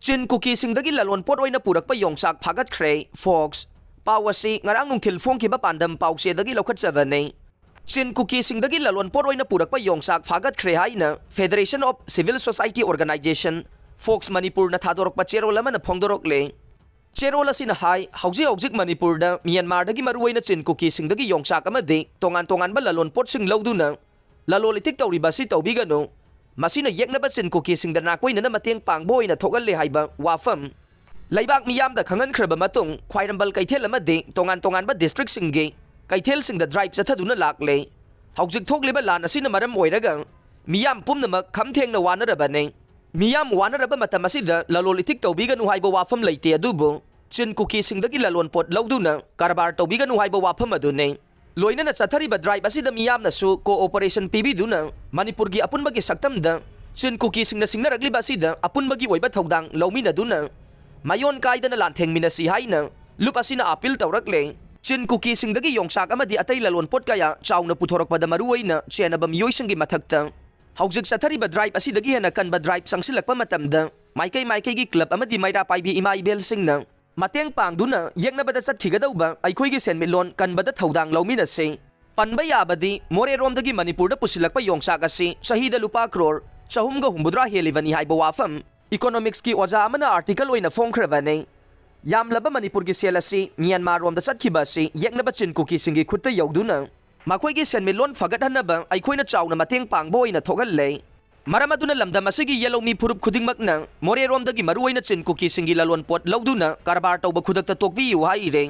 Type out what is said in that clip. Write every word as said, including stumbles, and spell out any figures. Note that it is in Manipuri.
ꯆꯤꯟ ꯀꯨꯀꯤꯁꯤꯡꯗꯒꯤ ꯂꯂꯣꯟ ꯄꯣꯠ ꯑꯣꯏꯅ ꯄꯨꯔꯛꯄ ꯌꯣꯡꯆꯥꯛ ꯐꯥꯒꯠꯈ꯭ꯔꯦ꯫ ꯐꯣꯛꯁ꯫ ꯄꯥꯎ ꯑꯁꯤ ꯉꯔꯥꯡ ꯅꯨꯡꯊꯤꯜ ꯐꯣꯡꯈꯤꯕ ꯄꯥꯟꯗꯝ ꯄꯥꯎꯆꯦꯗꯒꯤ ꯂꯧꯈꯠꯆꯕꯅꯤ꯫ ꯆꯤꯟ ꯀꯨꯀꯤꯁꯤꯡꯗꯒꯤ ꯂꯂꯣꯟ ꯄꯣꯠ ꯑꯣꯏꯅ ꯄꯨꯔꯛꯄ ꯌꯣꯡꯆꯥꯛ ꯐꯥꯒꯠꯈ꯭ꯔꯦ ꯍꯥꯏꯅ Federation of Civil Society Organization, fox ꯃꯅꯤꯄꯨꯔꯅ ꯊꯥꯗꯣꯔꯛꯄ ꯆꯦꯔꯣꯜ ꯑꯃꯅ ꯐꯣꯡꯗꯣꯔꯛꯂꯦ꯫ ꯆꯦꯔꯣꯜ ꯑꯁꯤꯅ ꯍꯥꯏ, ꯍꯧꯖꯤꯛ ꯍꯧꯖꯤꯛ ꯃꯅꯤꯄꯨꯔꯗ ꯃ꯭ꯌꯥꯟꯃꯥꯔꯗꯒꯤ ꯃꯔꯨꯑꯣꯏꯅ ꯆꯤꯟ ꯀꯨꯀꯤꯁꯤꯡꯗꯒꯤ ꯌꯣꯡꯆꯥꯛ ꯑꯃꯗꯤ ꯇꯣꯉꯥꯟ ꯇꯣꯉꯥꯟꯕ ꯂꯂꯣꯟ ꯄꯣꯠꯁꯤꯡ ꯂꯧꯗꯨꯅ ꯂꯂꯣꯜ ꯏꯇꯤꯛ ꯇꯧꯔꯤꯕ ꯑꯁꯤ ꯇꯧꯕꯤꯒꯅꯨ꯫ ꯃꯁꯤꯅ ꯌꯦꯛꯅꯕ ꯆꯤꯟ ꯀꯨꯀꯤꯁꯤꯡꯗ ꯅꯥꯀꯣꯏꯅꯅ ꯃꯇꯦꯡ ꯄꯥꯡꯕ ꯑꯣꯏꯅ ꯊꯣꯛꯍꯜꯂꯦ ꯍꯥꯏꯕ ꯋꯥꯐꯝ ꯂꯩꯕꯥꯛ ꯃꯤꯌꯥꯝꯗ ꯈꯪꯍꯟꯈ꯭ꯔꯕ ꯃꯇꯨꯡ, ꯈ꯭ꯋꯥꯏꯔꯝꯕꯟ ꯀꯩꯊꯦꯜ ꯑꯃꯗꯤ ꯇꯣꯉꯥꯟ ꯇꯣꯉꯥꯟꯕ ꯗꯤꯁꯇ꯭ꯔꯤꯛꯁꯤꯡꯒꯤ ꯀꯩꯊꯦꯜꯁꯤꯡꯗ ꯗ꯭ꯔꯥꯏꯚ ꯆꯠꯊꯗꯨꯅ ꯂꯥꯛꯂꯦ꯫ ꯍꯧꯖꯤꯛ ꯊꯣꯛꯂꯤꯕ ꯂꯥꯟ ꯑꯁꯤꯅ ꯃꯔꯝ ꯑꯣꯏꯔꯒ ꯃꯤꯌꯥꯝ ꯄꯨꯝꯅꯃꯛ ꯈꯝ ꯊꯦꯡꯅ ꯋꯥꯅꯔꯕꯅꯤ꯫ ꯃꯤꯌꯥꯝ ꯋꯥꯅꯔꯕ ꯃꯇꯝ ꯑꯁꯤꯗ ꯂꯂꯣꯜ ꯏꯇꯤꯛ ꯇꯧꯕꯤꯒꯅꯨ ꯍꯥꯏꯕ ꯋꯥꯐꯝ ꯂꯩꯇꯦ, ꯑꯗꯨꯕꯨ ꯆꯤꯟ ꯀꯨꯀꯤꯁꯤꯡꯗꯒꯤ ꯂꯂꯣꯟ ꯄꯣꯠ ꯂꯧꯗꯨꯅ ꯀꯔꯕꯥꯔ ꯇꯧꯕꯤꯒꯅꯨ ꯍꯥꯏꯕ ꯋꯥꯐꯝ ꯑꯗꯨꯅꯤ꯫ ꯂꯣꯏꯅꯅ ꯆꯠꯊꯔꯤꯕ ꯗ꯭ꯔꯥꯏꯚ ꯑꯁꯤꯗ ꯃꯤꯌꯥꯝꯅꯁꯨ ꯀꯣꯑꯣꯄꯔꯦꯁꯟ ꯄꯤꯕꯤꯗꯨꯅ ꯃꯅꯤꯄꯨꯔꯒꯤ ꯑꯄꯨꯟꯕꯒꯤ ꯁꯛꯇꯝꯗ ꯆꯤꯟ ꯀꯨꯀꯤꯁꯤꯡꯅ ꯁꯤꯡꯅꯔꯛꯂꯤꯕ ꯑꯁꯤꯗ ꯑꯄꯨꯟꯕꯒꯤ ꯑꯣꯏꯕ ꯊꯧꯗꯥꯡ ꯂꯧꯃꯤꯟꯅꯗꯨꯅ ꯃꯌꯣꯟ ꯀꯥꯏꯗꯅ ꯂꯥꯟꯊꯦꯡꯃꯤꯟꯅꯁꯤ ꯍꯥꯏꯅ ꯂꯨꯞ ꯑꯁꯤꯅ ꯑꯥꯄꯤꯜ ꯇꯧꯔꯛꯂꯦ꯫ ꯆꯤꯟ ꯀꯨꯀꯤꯁꯤꯡꯗꯒꯤ ꯌꯣꯡꯆꯥꯛ ꯑꯃꯗꯤ ꯑꯇꯩ ꯂꯂꯣꯟ ꯄꯣꯠ ꯀꯌꯥ ꯆꯥꯎꯅ ꯄꯨꯊꯣꯔꯛꯄꯗ ꯃꯔꯨꯑꯣꯏꯅ ꯆꯦꯟꯅꯕ ꯃꯤꯑꯣꯏꯁꯤꯡꯒꯤ ꯃꯊꯛꯇ ꯍꯧꯖꯤꯛ ꯆꯠꯊꯔꯤꯕ ꯗ꯭ꯔꯥꯏꯚ ꯑꯁꯤꯗꯒꯤ ꯍꯦꯟꯅ ꯀꯟꯕ ꯗ꯭ꯔꯥꯏꯚ ꯆꯪꯁꯤꯜꯂꯛꯄ ꯃꯇꯝꯗ ꯃꯥꯏꯀꯩ ꯃꯥꯏꯀꯩꯒꯤ ꯀ꯭ꯂꯕ ꯑꯃꯗꯤ ꯃꯩꯔꯥ ꯄꯥꯏꯕꯤ ꯏꯃꯥ ꯏꯕꯦꯜꯁꯤꯡꯅ ꯃꯇꯦꯡ ꯄꯥꯡꯗꯨꯅ ꯌꯦꯛꯅꯕꯗ ꯆꯠꯈꯤꯒꯗꯧꯕ ꯑꯩꯈꯣꯏꯒꯤ ꯁꯦꯟꯃꯤꯠꯂꯣꯟ ꯀꯟꯕꯗ ꯊꯧꯗꯥꯡ ꯂꯧꯃꯤꯟꯅꯁꯤ꯫ ꯄꯟꯕ ꯌꯥꯕꯗꯤ, ꯃꯣꯔꯦꯔꯣꯝꯗꯒꯤ ꯃꯅꯤꯄꯨꯔꯗ ꯄꯨꯁꯤꯜꯂꯛꯄ ꯌꯣꯡꯆꯥꯛ ꯑꯁꯤ ꯆꯍꯤꯗ ꯂꯨꯄꯥ ꯀ꯭ꯔꯣꯔ ꯆꯍꯨꯝꯒ ꯍꯨꯝꯐꯨꯇꯔꯥ ꯍꯦꯜꯂꯤꯕꯅꯤ ꯍꯥꯏꯕ ꯋꯥꯐꯝ ꯏꯀꯣꯅꯣꯃꯤꯛꯁꯀꯤ ꯑꯣꯖꯥ ꯑꯃꯅ ꯑꯥꯔꯇꯤꯀꯜ ꯑꯣꯏꯅ ꯐꯣꯡꯈ꯭ꯔꯕꯅꯤ꯫ ꯌꯥꯝꯂꯕ ꯃꯅꯤꯄꯨꯔꯒꯤ ꯁꯦꯜ ꯑꯁꯤ ꯃ꯭ꯌꯥꯟꯃꯥꯔꯔꯣꯝꯗ ꯆꯠꯈꯤꯕ ꯑꯁꯤ ꯌꯦꯛꯅꯕ ꯆꯤꯟ ꯀꯨꯀꯤꯁꯤꯡꯒꯤ ꯈꯨꯠꯇ ꯌꯧꯗꯨꯅ ꯃꯈꯣꯏꯒꯤ ꯁꯦꯟꯃꯤꯠꯂꯣꯟ ꯐꯒꯠꯍꯟꯅꯕ ꯑꯩꯈꯣꯏꯅ ꯆꯥꯎꯅ ꯃꯇꯦꯡ ꯄꯥꯡꯕ ꯑꯣꯏꯅ ꯊꯣꯛꯍꯜꯂꯦ꯫ ꯃꯔꯝ ꯑꯗꯨꯅ ꯂꯝꯗꯝ ꯑꯁꯤꯒꯤ ꯌꯦꯜꯍꯧꯃꯤ ꯐꯨꯔꯨꯞ ꯈꯨꯗꯤꯡꯃꯛꯅ ꯃꯣꯔꯦꯔꯣꯝꯗꯒꯤ ꯃꯔꯨꯑꯣꯏꯅ ꯆꯤꯟ ꯀꯨꯀꯤꯁꯤꯡꯒꯤ ꯂꯂꯣꯟ ꯄꯣꯠ ꯂꯧꯗꯨꯅ ꯀꯔꯕꯥꯔ ꯇꯧꯕ ꯈꯨꯗꯛꯇ ꯇꯣꯛꯄꯤꯌꯨ ꯍꯥꯏꯔꯦ꯫